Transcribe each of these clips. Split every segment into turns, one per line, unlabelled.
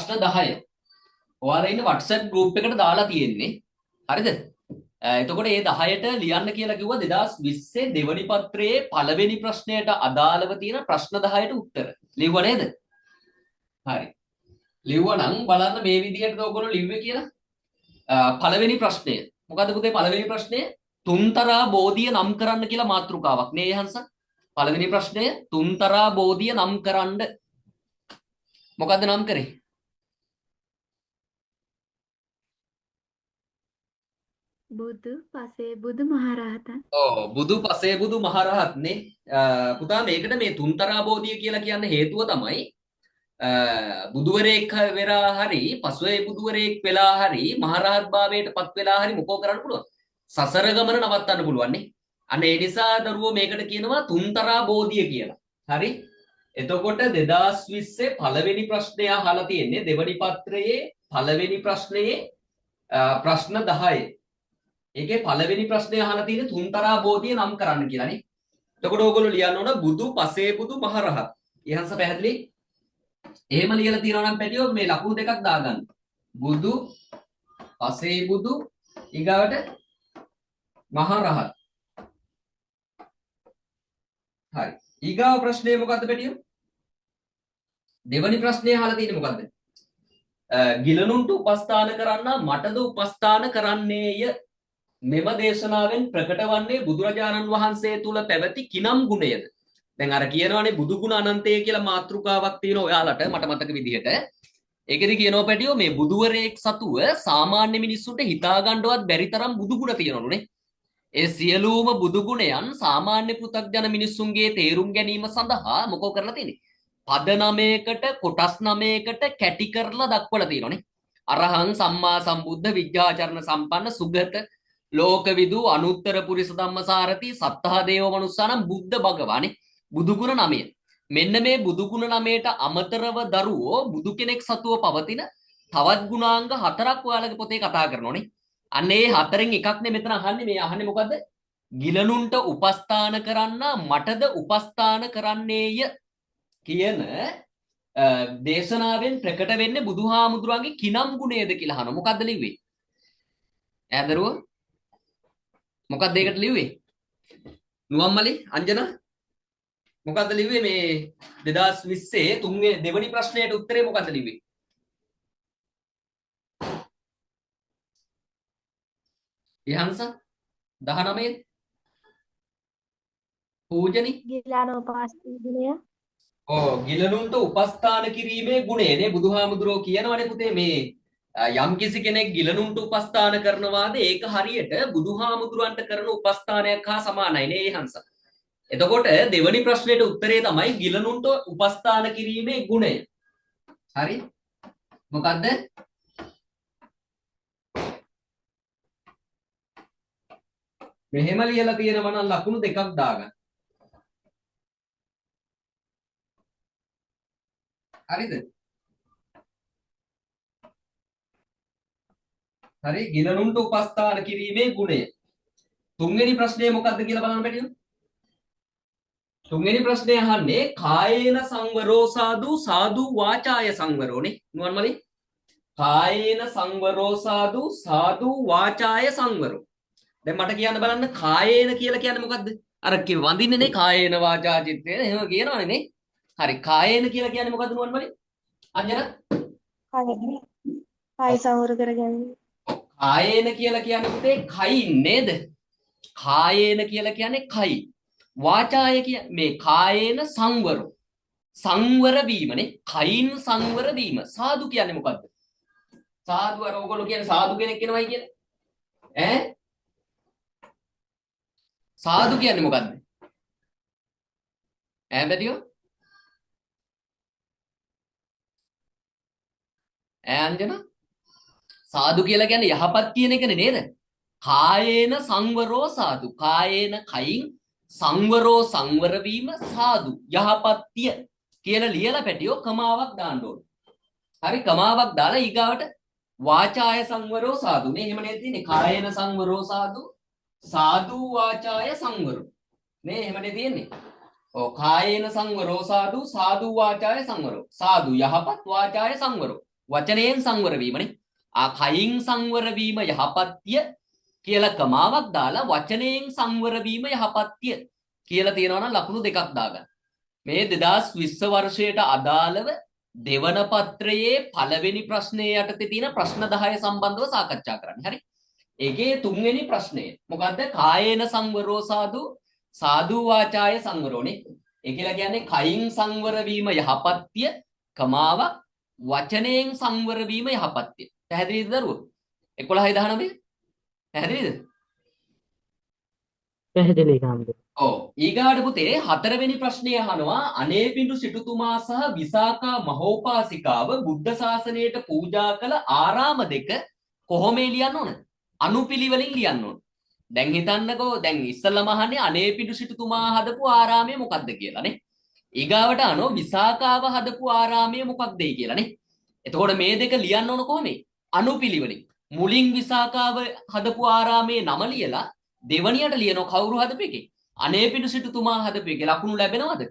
ප්‍රශ්න 10 ඔයාලා ඉන්න WhatsApp group එකට දාලා තියෙන්නේ. හරිද? එතකොට මේ 10ට ලියන්න කියලා කිව්වා 2020 දෙවනි පත්‍රයේ පළවෙනි ප්‍රශ්නයට අදාළව තියෙන ප්‍රශ්න 10ට උත්තර. ලිව්වා නේද? හරි. ලිව්වා නම් බලන්න මේ විදිහටද ඔයගොල්ලෝ ලිව්වේ කියලා. පළවෙනි ප්‍රශ්නය. මොකද්ද පුතේ පළවෙනි ප්‍රශ්නය? තුන්තරා බෝධිය නම් කරන්න කියලා මාතෘකාවක් නේ යහන්ස. පළවෙනි ප්‍රශ්නය තුන්තරා බෝධිය නම් කරන්න. මොකද්ද නම් කරේ?
බුදු පසේ බුදු මහරහතන්.
ඔව්, බුදු පසේ බුදු මහරහත් නේ. පුතා මේකට මේ තුන්තරා බෝධිය කියලා කියන්න හේතුව තමයි බුදුවරයෙක් වෙලා හරි පසුවේ බුදුවරයෙක් වෙලා හරි මහරහත් භාවයට පත් වෙලා හරි මොකෝ කරන්න පුළුවන්? සසර ගමන නවත්තන්න පුළුවන් නේ. අන්න ඒ නිසා දරුවෝ මේකට කියනවා තුන්තරා බෝධිය කියලා. හරි? එතකොට 2020 පළවෙනි ප්‍රශ්නය අහලා තියෙන්නේ දෙවනි පත්‍රයේ පළවෙනි ප්‍රශ්නයේ ප්‍රශ්න 10. ඒකේ පළවෙනි ප්‍රශ්නය අහලා තියෙන්නේ තුන්තරා බෝධිය නම් කරන්න කියලා නේ. එතකොට ඕගොල්ලෝ ලියන්න ඕන බුදු පසේ බුදු මහරහත්. ඉහන්ස පැහැදිලි? එහෙම ලියලා තියෙනවා නම් පැටියෝ මේ ලකුණු දෙකක් දාගන්න. බුදු පසේ බුදු ඊගාවට මහරහත්. හරි. ඊගාව ප්‍රශ්නය මොකද්ද පැටියෝ? දෙවනි ප්‍රශ්නය අහලා තියෙන්නේ මොකද්ද? ගිලනුන්ට උපස්ථාන කරන්නා මටද උපස්ථාන කරන්නේය. මෙම දේශනාවෙන් ප්‍රකට වන්නේ බුදුරජාණන් වහන්සේ තුල පැවති කිනම් ගුණයද? දැන් අර කියනවනේ බුදු ගුණ අනන්තය කියලා මාතෘකාවක් තියෙනවා ඔයාලට මට මතක විදිහට. ඒකෙදි කියනවා පැටියෝ මේ බුදුවරයෙක් සතුව සාමාන්‍ය මිනිස්සුන්ට හිතා ගන්නවත් බැරි තරම් බුදු ගුණ තියෙනවලු නේ. ඒ සියලුම බුදු ගුණයන් සාමාන්‍ය පෘථග්ජන මිනිස්සුන්ගේ තේරුම් ගැනීම සඳහා මොකෝ කරලා තියෙන්නේ? පද 9කට කොටස් 9කට කැටි කරලා දක්වලා තියෙනවනේ. අරහං සම්මා සම්බුද්ධ විද්‍යාචරණ සම්පන්න සුගත ලෝකවිදු අනුත්තර පුරිස ධම්මසාරති සත්තහ දේව මනුස්සානම් බුද්ධ භගවානේ. බුදු ගුණ 9. මෙන්න මේ බුදු ගුණ 9ට අමතරව දරුවෝ බුදු කෙනෙක් සතුව පවතින තවත් ගුණාංග 4ක් ඔයාලගේ පොතේ කතා කරනෝනේ. අන්න ඒ 4න් එකක් නේ මෙතන අහන්නේ. මේ අහන්නේ මොකද්ද? ගිලනුන්ට උපස්ථාන කරන්නා මටද උපස්ථාන කරන්නේය කියන දේශනාවෙන් ප්‍රකට වෙන්නේ බුදුහාමුදුරන්ගේ කිනම් ගුණයද කියලා අහනවා. මොකද්ද ලිව්වේ? ඈ දරුවෝ මොකද්ද ඒකට ලිව්වේ? නුවම්මලි අංජනා මොකද්ද ලිව්වේ මේ 2020 තුන්වෙනි දෙවෙනි ප්‍රශ්නයට උත්තරේ මොකද්ද ලිව්වේ? ඉහන්ස 19 පූජනි
ගිලානෝපාස්ති ගුණය.
ඔව්, ගිලනුන්ට උපස්ථාන කිරීමේ ගුණය නේ බුදුහාමුදුරුවෝ කියනවනේ පුතේ මේ යම් කිසි කෙනෙක් ගිලනුන්ට උපස්ථාන කරනවාද ඒක හරියට බුදුහාමුදුරුවන්ට කරන උපස්ථානයක් හා සමානයි නේ ඉහන්ස. එතකොට දෙවනි ප්‍රශ්නෙට උත්තරේ තමයි ගිලනුන්ට උපස්ථාන කිරීමේ ගුණය. හරි? මොකද්ද? මෙහෙම ලියලා තියෙනවා නම් ලකුණු දෙකක් දාගන්න. හරිද? හරි, ගිලනුන්ට උපස්ථාන කිරීමේ ගුණය. තුන්වෙනි ප්‍රශ්නය මොකද්ද කියලා බලන්න බැරිද? තුන්වෙනි ප්‍රශ්නය අහන්නේ කායේන සංවරෝ සාදු සාදු වාචාය සංවරෝ නේ නුවන්මලි. කායේන සංවරෝ සාදු සාදු වාචාය සංවරෝ. දැන් මට කියන්න බලන්න කායේන කියලා කියන්නේ මොකද්ද? අර වඳින්නේ නේ කායේන වාචා චිත්තේන එහෙම කියනවනේ නේ. හරි, කායේන කියලා කියන්නේ මොකද්ද නුවන්මලි? අංජන?
කාය සංවර කරගන්න.
කායේන කියලා කියන්නේ පුතේ කයින් නේද? කායේන කියලා කියන්නේ කයි. වාචාය මේ කායේන සංවරෝ. සංවර වීමනේ. කයින් සංවර වීම. සාදු කියන්නේ මොකද්ද? සාදු අර ඕගොල්ලෝ කියන්නේ සාදු කෙනෙක් වෙනවයි කියලා. ඈ? සාදු කියන්නේ මොකද්ද? ඈ බැටියෝ? ඈ අංජනා? සාදු කියලා කියන්නේ යහපත් කියන එකනේ නේද? කායේන සංවරෝ සාදු. කායේන කයින් සංවරෝ සංවර වීම සාදු යහපත්ය කියලා ලියලා පැටියෝ කමාවක් දාන්න ඕන. හරි, කමාවක් දාලා ඊගාවට වාචාය සංවරෝ සාදු නේ. එහෙම නේද තියෙන්නේ? කායේන සංවරෝ සාදු සාදු වාචාය සංවරෝ නේ. එහෙම නේද තියෙන්නේ? ඔව්, කායේන සංවරෝ සාදු සාදු වාචාය සංවරෝ සාදු යහපත් වාචාය සංවරෝ. වචනයෙන් සංවර වීමනේ. ආ, කයින් සංවර වීම යහපත්ය කියලා කමාවක් දාලා වචනයෙන් සංවර වීම යහපත්ය කියලා තියෙනවා නම් ලකුණු 2ක් දාගන්න. මේ 2020 වර්ෂයට අදාළව දෙවන පත්‍රයේ පළවෙනි ප්‍රශ්නයේ යටතේ තියෙන ප්‍රශ්න 10 සම්බන්ධව සාකච්ඡා කරන්න. හරි? ඒකේ තුන්වෙනි ප්‍රශ්නය මොකද්ද? කායේන සංවරෝ සාදු සාදු වාචාය සංවරෝනේ. ඒ කියලා කියන්නේ කයින් සංවර වීම යහපත්ය, කමාවක් වචනයෙන් සංවර වීම යහපත්ය. පැහැදිලිද දරුවෝ? 11 19 පැහැදිලිද?
පැහැදිලි හාමුදුරුවෝ.
ඔව්. ඊගාට පුතේ හතරවෙනි ප්‍රශ්නය අහනවා අනේපිඬු සිටුතුමා සහ විසාකා මහෝපාසිකාව බුද්ධ ශාසනයට පූජා කළ ආරාම දෙක කොහොම ලියන්න ඕන? අනුපිළිවෙලින් ලියන්න ඕන. දැන් හිතන්නකෝ, දැන් ඉස්සෙල්ලම අහන්නේ අනේපිඬු සිටුතුමා හදපු ආරාමය මොකද්ද කියලා නේ. ඊගාවට අහනවා විසාකාව හදපු ආරාමය මොකක්ද කියලා නේ. එතකොට මේ දෙක ලියන්න ඕන කොහොමද? අනුපිළිවෙලින්. මුලින් විසාකාව හදපු ආරාමයේ නම ලියලා දෙවනියට ලියනවා කවුරු හදපු එකේ? අනේපිඬු සිටුතුමා හදපු එකේ. ලකුණු ලැබෙනවද?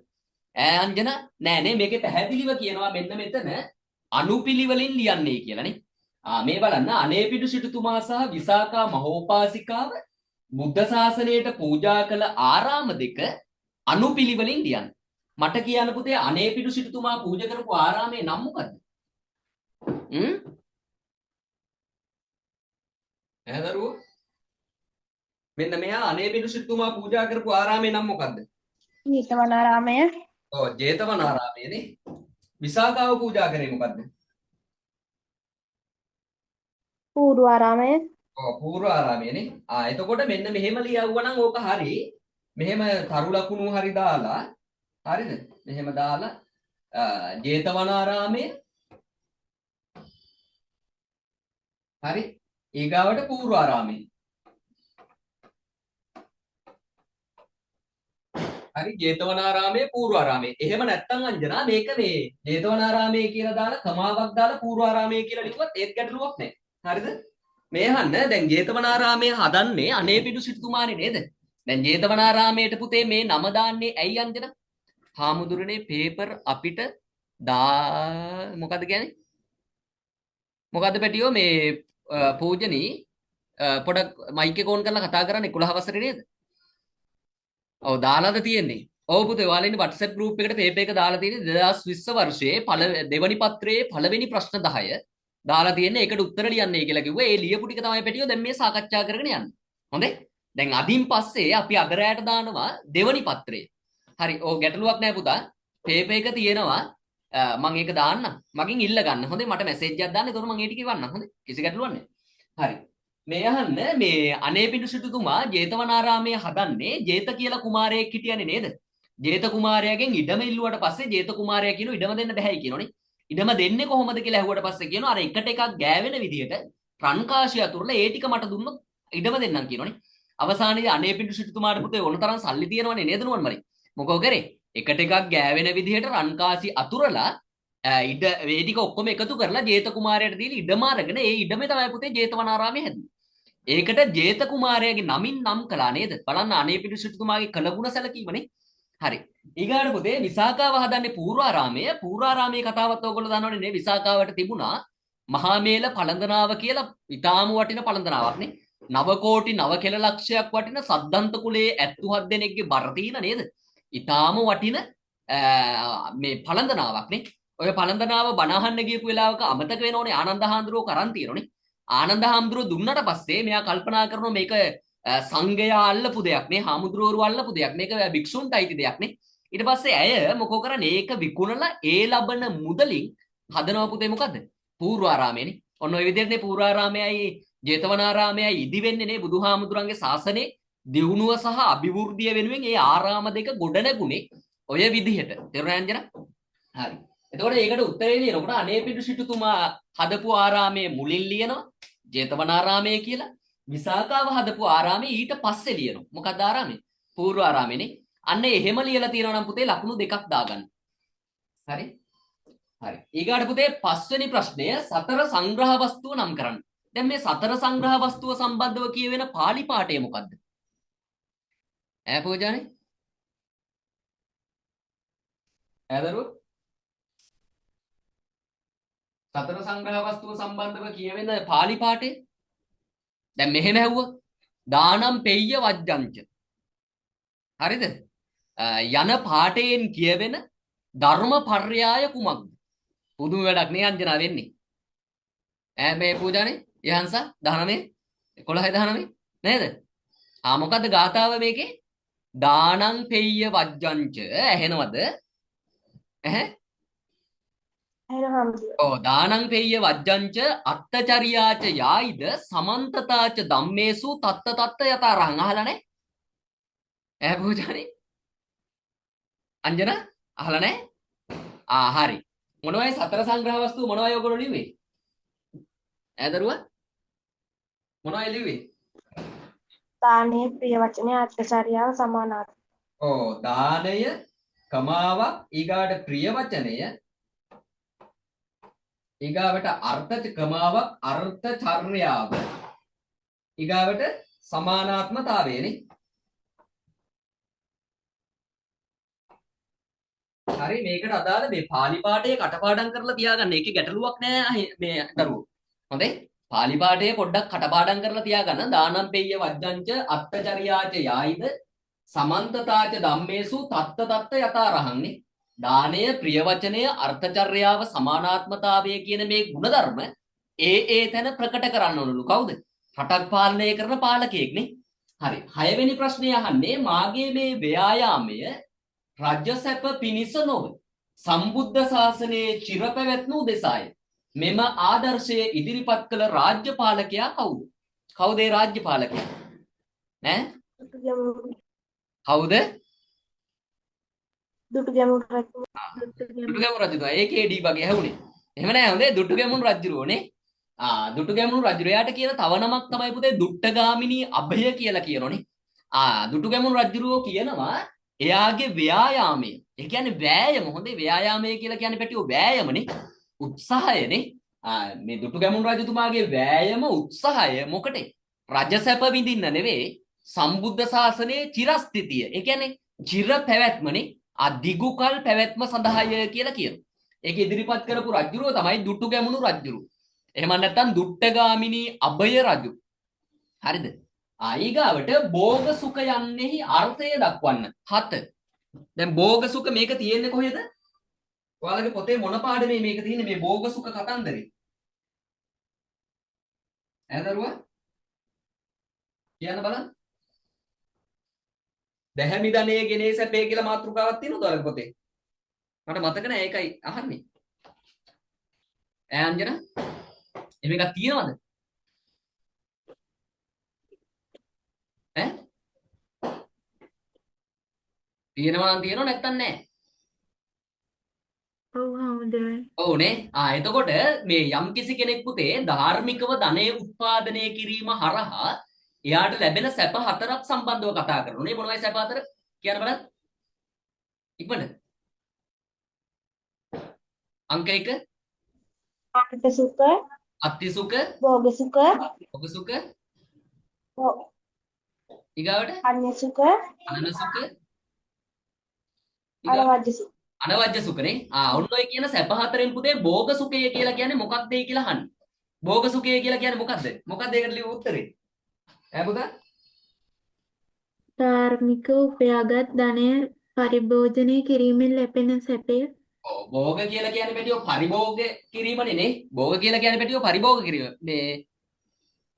ඈ අංජන නෑ නේ, මේකේ පැහැදිලිව කියනවා මෙන්න මෙතන අනුපිළිවෙලින් ලියන්නේ කියලා නේ. ආ, මේ බලන්න, අනේපිඬු සිටුතුමා සහ විසාකා මහෝපාසිකාව බුද්ධ ශාසනයට පූජා කළ ආරාම දෙක අනුපිළිවෙලින් ලියන්න. මට කියන්න පුතේ, අනේපිඬු සිටුතුමා පූජා කරපු ආරාමේ නම මොකද්ද? ඈ දරුවෝ, මෙන්න මෙහා අනේපිඬු සිටුතුමා පූජා කරපු ආරාමේ නම මොකද්ද?
ජේතවනාරාමය.
ඔව්, ජේතවනාරාමය නේ. විසාකාව පූජා කරේ මොකද්ද?
පූර්වාරාමය.
ඔව්, පූර්වාරාමය නේ. ආ, එතකොට මෙන්න මෙහෙම ලියවුවා නම් ඕක හරි. මෙහෙම තරු ලකුණු හරි දාලා, හරිද? මෙහෙම දාලා ජේතවනාරාමය හරි, ඊගාවට පූර්වාරාමය. හරි, ජේතවනාරාමයේ පූර්වාරාමයේ. එහෙම නැත්තම් අංජනා මේක මේ ජේතවනාරාමයේ කියලා දාලා කමාවක් දාලා පූර්වාරාමයේ කියලා ලිව්වත් ඒත් ගැටලුවක් නෑ. හරිද? මේ අහන්න, දැන් ජේතවනාරාමයේ හදන්නේ අනේපිඬු සිටුතුමානේ නේද? දැන් ජේතවනාරාමයට පුතේ මේ නම දාන්නේ ඇයි අංජනා? හාමුදුරනේ පේපර් අපිට දා මොකද්ද කියන්නේ? මොකද්ද පැටියෝ මේ පූජනී පොඩක් මයික් එක ඕන් කරලා කතා කරන්න 11 වසරේ නේද? ඔව්, දාලාද තියෙන්නේ? ඔව් පුතේ, ඔයාලා ඉන්නේ WhatsApp group එකට පේපර් එක දාලා තියෙන්නේ 2020 වර්ෂයේ දෙවනි පත්‍රයේ පළවෙනි ප්‍රශ්න 10 දාලා තියෙන්නේ. ඒකට උත්තර ලියන්නේ කියලා කිව්වා. ඒ ලියපු ටික තමයි පැටියෝ දැන් මේ සාකච්ඡා කරගෙන යන්නේ. හොඳේ? දැන් අදින් පස්සේ අපි අද රැයට දානවා දෙවනි පත්‍රය. හරි, ඔව් ගැටලුවක් නෑ පුතා. පේපර් එක තියෙනවා. මං ඒක දාන්නම්. මගෙන් ඉල්ල ගන්න. හොඳේ, මට මැසේජ් එකක් දාන්න. එතකොට මං ඒ ටික එවන්නම්. හොඳේ? කිසි ගැටලුවක් නෑ. හරි. මේ අහන්න, මේ අනේපිඬු සිටුතුමා ජේතවනාරාමයේ හදන්නේ ජේත කියලා කුමාරයෙක් හිටියනේ නේද? ජේත කුමාරයාගෙන් ඉඩම ඉල්ලුවට පස්සේ ජේත කුමාරයා කියනවා ඉඩම දෙන්න බැහැයි කියනෝනේ. ඉඩම දෙන්නේ කොහොමද කියලා ඇහුවට පස්සේ කියනවා අර එකට එකක් ගෑවෙන විදියට රන් කාශි අතුරලා ඒ ටික මට දුන්නොත් ඉඩම දෙන්නම් කියනෝනේ. අවසානයේදී අනේපිඬු සිටුතුමාට පුතේ ඕන තරම් සල්ලි තියෙනවනේ නේද නුවන්මලි? මොකෝ කරේ? එකට එකක් ගෑවෙන විදියට රන් කාශි අතුරලා ඉඩ ඒ ටික ඔක්කොම එකතු කරලා ජේත කුමාරයාට දීලා ඉඩම අරගෙන ඒ ඉඩමේ තමයි පුතේ ජේතවනාරාමයේ හැදුවේ. ඒකට ජේත කුමාරයාගේ නමින් නම් කළා නේද? බලන්න අනේපිඬු සිටුතුමාගේ කළගුණ සැලකීමනේ. හරි. ඊගාට පුතේ විසාකාව හදන්නේ පූර්වාරාමය. පූර්වාරාමයේ කතාවත් ඔයගොල්ලෝ දන්නවනේ නේ. විසාකාවට තිබුණා මහා මේල පළඳනාව කියලා ඊටාම වටින පළඳනාවක් නේ. නව කෝටි නව කෙල ලක්ෂයක් වටින සද්දන්ත කුලයේ ඇත්තු හත් දෙනෙක්ගේ බර තියෙන නේද? ඊටාම වටින මේ පළඳනාවක් නේ. ඔය පළඳනාව බණ අහන්න ගියපු වෙලාවක අමතක වෙනෝනේ ආනන්ද හාමුදුරුවෝ කරන් තියෙනෝනේ. ආනන්ද හාමුදුරුවෝ දුන්නට පස්සේ මෙයා කල්පනා කරනවා මේක සංඝයා අල්ලපු දෙයක් නේ, හාමුදුරුවෝ අල්ලපු දෙයක්, මේක භික්ෂුන්ට අයිති දෙයක් නේ. ඊට පස්සේ ඇය මොකෝ කරන්නේ? ඒක විකුණලා ඒ ලබන මුදලින් හදනවා පුතේ මොකද්ද? පූර්වාරාමයනේ. ඔන්න ඔය විදිහටනේ පූර්වාරාමයයි ජේතවනාරාමයයි ඉදි වෙන්නේ නේ බුදුහාමුදුරන්ගේ ශාසනයේ දියුණුව සහ අභිවෘද්ධිය වෙනුවෙන් ඒ ආරාම දෙක ගොඩනැගුණේ ඔය විදිහට. තේරුණා අංජනා? හරි. එතකොට ඒකට උත්තරේ ලියනකොට අනේපිඬු සිටුතුමා හදපු ආරාමයේ මුලින් ලියනවා ජේතවනාරාමය කියලා. විසාකාව හදපු ආරාමයේ ඊට පස්සේ ලියනවා. මොකක්ද ආරාමේ? පූර්වාරාමේනේ. අන්න එහෙම ලියලා තියෙනවා නම් පුතේ ලකුණු 2ක් දාගන්න. හරි? හරි. ඊගාට පුතේ පස්වෙනි ප්‍රශ්නය සතර සංග්‍රහ වස්තුව නම් කරන්න. දැන් මේ සතර සංග්‍රහ වස්තුව සම්බන්ධව කියවෙන පාලි පාඨය මොකද්ද? ඈ පූජානේ? ඈ දරුවෝ? සතර සංග්‍රහ වස්තුව සම්බන්ධව කියවෙන පාලි පාඨය. දැන් මෙහෙම ඇහුවොත් දානම් පෙය්‍ය වජ්ජංච. හරිද? යන පාඨයෙන් කියවෙන ධර්ම පර්යාය කුමක්ද? පුදුම වැඩක් නේ අංජනා වෙන්නේ. ඈ මේ පූජානේ යහන්සා 19 11 19 නේද? ආ මොකද්ද ගාථාව මේකේ? දානං පෙය්‍ය වජ්ජංච ඇහෙනවද? ඇහැ?
ඇහෙනවා හාමුදුරුවෝ.
ඔව් දානං පෙය්‍ය වජ්ජංච අත්තචරියාච යායිද සමන්තතාච ධම්මේසු තත්ත තත්ත යතාරහං අහලා නැහැ? ඈ පූජානේ අංජනා අහලා නැහැ? ආ හරි. මොනවයි සතර සංග්‍රහ වස්තුව මොනවයි ඔයගොල්ලෝ ලිව්වේ? ඈ දරුවා මොනවයි ලිව්වේ?
දානය, ප්‍රිය වචනය, අත්චරියාව, සමානාර්ථ.
ඔව් දානය කමාවක් ඊගාට ප්‍රිය වචනය ඊගාවට අර්ථ කමාවක් අර්ථචර්යාව ඊගාවට සමානාත්මතාවය නේ. හරි මේකට අදාළ මේ පාලි පාඨය කටපාඩම් කරලා තියාගන්න. ඒකේ ගැටලුවක් නෑ මේ දරුවෝ. හොඳේ? පාලි පාඨය පොඩ්ඩක් කටපාඩම් කරලා තියාගන්න. දානම් පෙය්‍ය වජ්ජංච අත්තචරියාච යායිද සමන්තතාච ධම්මේසු තත්ත තත්ත යතාරහං නේ. දානය, ප්‍රිය වචනය, අර්ථචර්යාව, සමානාත්මතාවය කියන මේ ගුණධර්ම ඒ ඒ තැන ප්‍රකට කරන්න ඕනලු. කවුද? රටක් පාලනය කරන පාලකයෙක් නේ. හරි. හයවෙනි ප්‍රශ්නය අහන්නේ මාගේ මේ ව්‍යායාමය රජ සැප පිණිස නොව සම්බුද්ධ ශාසනයේ චිරපැවැත්ම උදෙසාය. මෙම ආදර්ශය ඉදිරිපත් කළ රාජ්‍ය පාලකයා කවුද? කවුද ඒ රාජ්‍ය පාලකයා? ඈ? කවුද?
දුටුගැමුණු රජු.
දුටුගැමුණු රජුතුමා. ඒකේ ඩී වගේ ඇහුනේ. එහෙම නෑ හොඳේ දුටුගැමුණු රජුරෝනේ. ආ දුටුගැමුණු රජුරෝ. එයාට කියන තව නමක් තමයි පුතේ දුට්ටගාමිනී අභය කියලා කියනෝනේ. ආ දුටුගැමුණු රජුරෝ කියනවා එයාගේ ව්‍යායාමය. ඒ කියන්නේ වෑයම. හොඳේ ව්‍යායාමය කියලා කියන්නේ පැටියෝ වෑයමනේ. උත්සාහයනේ. ආ මේ දුටුගැමුණු රජතුමාගේ වෑයම උත්සාහය මොකටද? රජසැප විඳින්න නෙවෙයි සම්බුද්ධ ශාසනයේ චිරස්ථිතිය. ඒ කියන්නේ චිර පැවැත්මනේ. ආ දිගු කල් පැවැත්ම සඳහාය කියලා කියනවා. ඒක ඉදිරිපත් කරපු රජුරෝ තමයි දුටුගැමුණු රජුරු. එහෙම නැත්නම් දුට්ටගාමිනී අභය රජු. හරිද? ආ ඊගාවට භෝග සුඛ යන්නේහි අර්ථය දක්වන්න. 7. දැන් භෝග සුඛ මේක තියෙන්නේ කොහෙද? ඔයාලගේ පොතේ මොන පාඩමේ මේක තියෙන්නේ මේ භෝග සුඛ කතන්දරේ? ඈ දරුවා කියන්න බලන්න. දැහැමි ධනයේ ගෙනේ සැපේ කියලා මාතෘකාවක් තියෙනවද ඔයාලගේ පොතේ? මට මතක නෑ ඒකයි අහන්නේ. ඈ අංජනා එහෙම එකක් තියෙනවද? ඈ තියෙනවා නම් තියෙනවා නැත්තම් නෑ.
ඔව් හාමුදුරුවනේ.
ඔව් නේ. ආ එතකොට මේ යම් කිසි කෙනෙක් පුතේ ධාර්මිකව ධනය උත්පාදනය කිරීම හරහා එයාට ලැබෙන සැප හතරක් සම්බන්ධව කතා කරනවා නේ. මොනවයි සැප හතර? කියන්න බලන්න. ඉක්මනට. අංක 1
අත්ති සුඛ,
අත්ති සුඛ,
භෝග සුඛ,
භෝග සුඛ, ඊගාවට
අන්‍ය සුඛ,
අනන සුඛ,
අනවජ්‍ය සුඛ.
අනවජ්‍ය සුඛ නේ. ආ ඔන්න ඔය කියන සැප හතරෙන් පුතේ භෝග සුඛය කියලා කියන්නේ මොකක්ද කියලා අහන්නේ. භෝග සුඛය කියලා කියන්නේ මොකද්ද? මොකද්ද ඒකට ලියපු උත්තරේ? ඈ පුතා?
ධාර්මිකව උපයාගත් ධනය පරිභෝජනය කිරීමෙන් ලැබෙන සැපය.
ඔව් භෝග කියලා කියන්නේ පැටියෝ පරිභෝග කිරීමනේ නේ. භෝග කියලා කියන්නේ පැටියෝ පරිභෝග කිරීම. මේ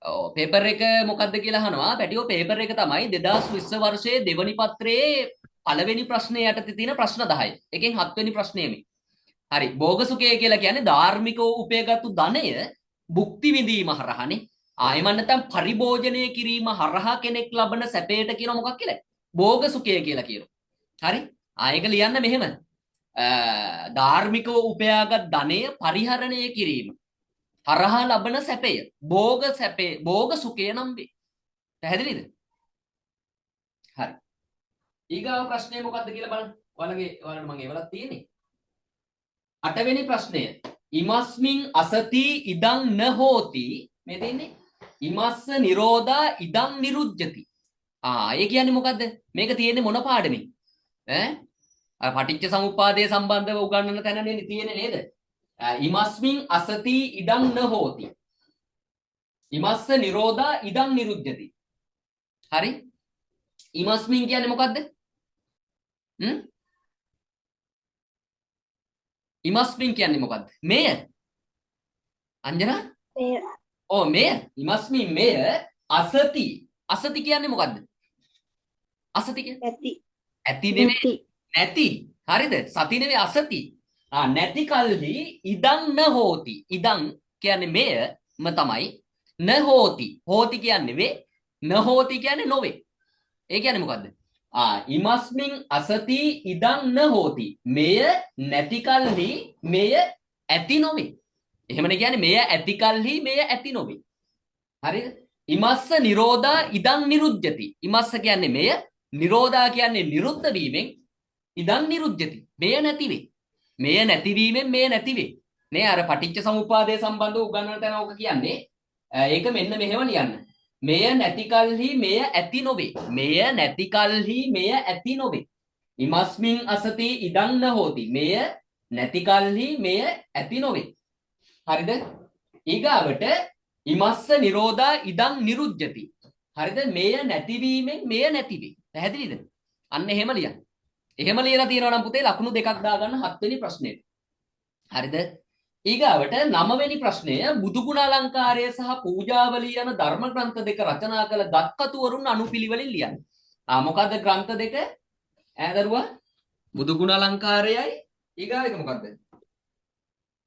ඔව් පේපර් එක මොකද්ද කියලා අහනවා. පැටියෝ පේපර් එක තමයි 2020 වර්ෂයේ දෙවනි පත්‍රයේ පළවෙනි ප්‍රශ්නය යටතේ තියෙන ප්‍රශ්න 10. එකෙන් හත්වෙනි ප්‍රශ්නය මේ. හරි. භෝග සුඛය කියලා කියන්නේ ධාර්මිකව උපයගත්තු ධනය භුක්ති විඳීම හරහානේ. ආ එහෙම නැත්නම් පරිභෝජනය කිරීම හරහා කෙනෙක් ලබන සැපයට කියන මොකක් කියලා? භෝග සුඛය කියලා කියනවා. හරි? ආ ඒක ලියන්න මෙහෙම. ධාර්මිකව උපයාගත් ධනය පරිහරණය කිරීම හරහා ලබන සැපය භෝග සැපේ භෝග සුඛය නම් වේ. පැහැදිලිද? හරි. ඊගාව ප්‍රශ්නය මොකද්ද කියලා බලන්න. ඔයාලගේ ඔයාලට මම එවලක් තියෙන්නේ. අටවෙනි ප්‍රශ්නය. ඉමස්මින් අසති ඉදං න හෝති. මේ තියෙන්නේ ඉමස්ස නිරෝධා ඉදං නිරුජ්ජති. ආ ඒ කියන්නේ මොකද්ද? මේක තියෙන්නේ මොන පාඩමේ? ඈ අර පටිච්ච සමුප්පාදයේ සම්බන්ධව උගන්වන තැනනේ තියෙන්නේ නේද? ඉමස්මින් අසති ඉදං න හෝති. ඉමස්ස නිරෝධා ඉදං නිරුද්ධති. හරි? ඉමස්මින් කියන්නේ මොකද්ද? ඉමස්මින් කියන්නේ මොකද්ද? මෙය. අංජනා?
මෙය.
ඔව් මෙය. ඉමස්මින් මෙය අසති. අසති කියන්නේ මොකද්ද? අසති කියන්නේ
නැති.
ඇති නෙමෙයි, නැති. හරිද? සති නෙමෙයි අසති. නැති කල්හි ඉදං න හෝති. ඉදං කියන්නේ මෙයම තමයි. න හෝති. හෝති කියන්නේ වේ. න හෝති කියන්නේ නොවේ. ඒ කියන්නේ මොකද්ද? ඉමස්මින් අසති ඉදං න හෝති. මෙය නැති කල්හි මෙය ඇති නොවේ. එහෙමනේ කියන්නේ මෙය ඇති කල්හි මෙය ඇති නොවේ. හරිද? ඉමස්ස නිරෝධා ඉදං නිරුද්ධති. ඉමස්ස කියන්නේ මෙය, නිරෝධා කියන්නේ නිරුද්ධ වීමෙන්, ඉදං නිරුද්ධති. මෙය නැති වේ. මෙය නැතිවීමෙන් මෙය නැති වේ. නේ අර පටිච්ච සමුප්පාදය සම්බන්ධව උගන්වන තැන ඕක කියන්නේ. ඒක මෙන්න මෙහෙම ලියන්න. මෙය නැති කල්හි මෙය ඇති නොවේ. මෙය නැති කල්හි මෙය ඇති නොවේ. ඉමස්මින් අසති ඉදං න හෝති. මෙය නැති කල්හි මෙය ඇති නොවේ. හරිද? ඊගාවට ඉමස්ස නිරෝධා ඉදං නිරුද්ධති. හරිද? මෙය නැතිවීමෙන් මෙය නැති වේ. පැහැදිලිද? අන්න එහෙම ලියන්න. එහෙම ලියලා තියෙනවා නම් පුතේ ලකුණු දෙකක් දාගන්න හත්වෙනි ප්‍රශ්නෙට. හරිද? ඊගාවට නවවෙනි ප්‍රශ්නය බුදුගුණ අලංකාරය සහ පූජාවලිය යන ධර්ම ග්‍රන්ථ දෙක රචනා කළ ගත්කතුවරුන් අනුපිළිවෙලින් ලියන්න. මොකද්ද ග්‍රන්ථ දෙක? ඈ දරුවා? බුදුගුණ අලංකාරයයි ඊගාව එක මොකද්ද?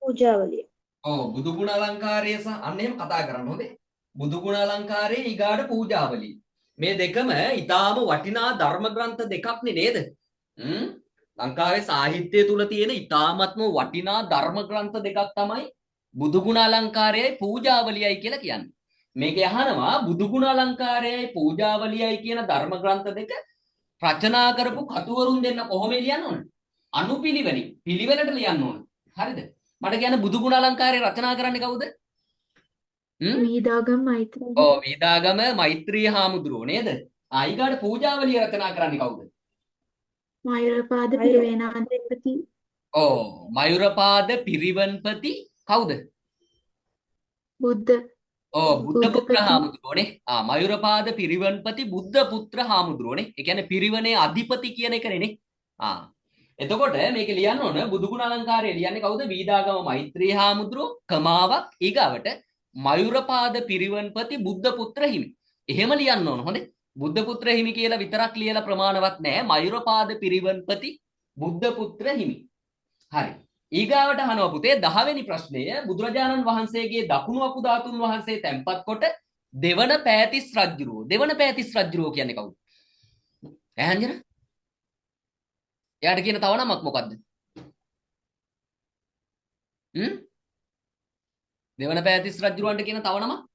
පූජාවලිය.
ඔව් බුදුගුණ අලංකාරය සහ අන්න එහෙම කතා කරන්න හොඳේ. බුදුගුණ අලංකාරය ඊගාට පූජාවලිය. මේ දෙකම ඊටාම වටිනා ධර්ම ග්‍රන්ථ දෙකක් නේ නේද? ලංකාවේ සාහිත්‍යය තුල තියෙන ඉතාමත්ම වටිනා ධර්ම ග්‍රන්ථ දෙකක් තමයි බුදුගුණ අලංකාරයයි පූජාවලියයි කියලා කියන්නේ. මේක අහනවා බුදුගුණ අලංකාරයයි පූජාවලියයි කියන ධර්ම ග්‍රන්ථ දෙක රචනා කරපු කතුවරුන් දෙන්න කොහොම ලියන්න ඕන? අනුපිළිවෙලින් පිළිවෙලට ලියන්න ඕන. හරිද? මට කියන්න බුදුගුණ අලංකාරය රචනා කරන්නේ කවුද?
වීදාගම මෛත්‍රී.
ඔව් වීදාගම මෛත්‍රී හාමුදුරුවෝ නේද? ඊගාට පූජාවලිය රචනා කරන්නේ කවුද?
මයුරපාද පිරිවෙනාධිපති.
ඔව් මයුරපාද පිරිවන්පති කවුද?
බුද්ධ.
ඔව් බුද්ධ පුත්‍ර හාමුදුරුවෝනේ. මයුරපාද පිරිවන්පති බුද්ධ පුත්‍ර හාමුදුරුවෝනේ. ඒ කියන්නේ පිරිවනේ අධිපති කියන එකනේ නේ. එතකොට මේක ලියන්න ඕන බුදුගුණ අලංකාරය ලියන්නේ කවුද? වීදාගම මෛත්‍රී හාමුදුරුවෝ කමාවක් ඊගාවට මයුරපාද පිරිවන්පති බුද්ධ පුත්‍ර හිමි. එහෙම ලියන්න ඕන හොඳේ. බුද්ධ පුත්‍ර හිමි කියලා විතරක් ලියලා ප්‍රමාණවත් නෑ. මයුරපාද පිරිවන්පති බුද්ධ පුත්‍ර හිමි. හරි. ඊගාවට අහනවා පුතේ 10 වෙනි ප්‍රශ්නය බුදුරජාණන් වහන්සේගේ දකුණු අකු ධාතුන් වහන්සේ තැන්පත් කොට දෙවන පෑතිස් රජුරෝ. දෙවන පෑතිස් රජුරෝ කියන්නේ කවුද? ඈ අංජන? එයාට කියන තව නමක් මොකද්ද? දෙවන පෑතිස් රජුරවන්ට කියන තව නමක්?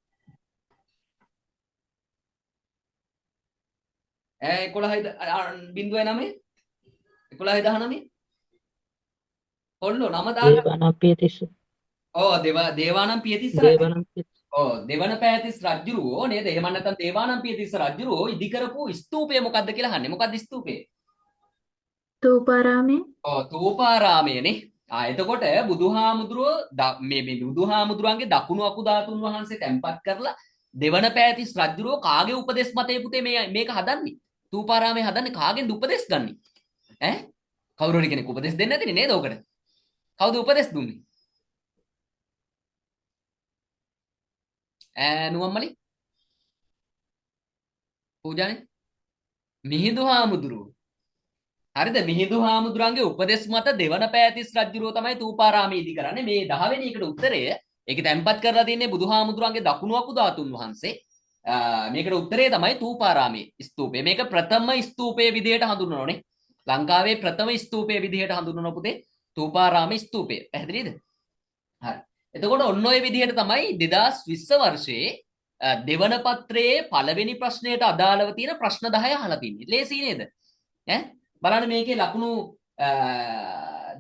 ඈ 11.09 11.19 ඔල්ලෝ නම දාගන්න.
දේවානම්පියතිස්ස.
ඔව් දේවානම්පියතිස්ස. ඔව් දෙවන පෑතිස් රජුරෝ නේද? එහෙම නැත්නම් දේවානම්පියතිස්ස රජුරෝ ඉදි කරපු ස්තූපය මොකද්ද කියලා අහන්නේ. මොකද්ද ස්තූපය?
තූපාරාමය.
ඔව් තූපාරාමය නේ. එතකොට බුදුහාමුදුරුවෝ මේ මේ බුදුහාමුදුරන්ගේ දකුණු අකු ධාතුන් වහන්සේ තැන්පත් කරලා දෙවන පෑතිස් රජුරෝ කාගේ උපදෙස් මතේ පුතේ මේක හදන්නේ? තූපාරාමය හදන්නේ කාගෙන්ද උපදෙස් ගන්නෙ? ඈ කවුරු හරි කෙනෙක් උපදෙස් දෙන්නේ නැතිනේ නේද ඔකට? කවුද උපදෙස් දුන්නේ? ඈ නුවම්මලි පූජානේ මිහිඳු හාමුදුරුවෝ. හරිද? මිහිඳු හාමුදුරන්ගේ උපදෙස් මත දෙවන පෑතිස් රජුරෝ තමයි තූපාරාමය ඉදි කරන්නේ. මේ 10 වෙනි එකට උත්තරය ඒක තැන්පත් කරලා තින්නේ බුදුහාමුදුරන්ගේ දකුණු අකු ධාතුන් වහන්සේ. මේකට උත්තරය තමයි තූපාරාමයේ ස්තූපය. මේක ප්‍රථම ස්තූපයේ විදිහට හඳුන්වනෝනේ. ලංකාවේ ප්‍රථම ස්තූපයේ විදිහට හඳුන්වන පුතේ තූපාරාම ස්තූපය. පැහැදිලිද? හරි. එතකොට ඔන්න ඔය විදිහට තමයි 2020 වර්ෂයේ දෙවන පත්‍රයේ පළවෙනි ප්‍රශ්නයට අදාළව තියෙන ප්‍රශ්න 10 අහලා තින්නේ. ලේසි නේද? ඈ බලන්න මේකේ ලකුණු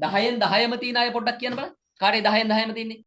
10න් 10ම තියෙන අය පොඩ්ඩක් කියන්න බලන්න. කාටේ 10න් 10ම තියෙන්නේ?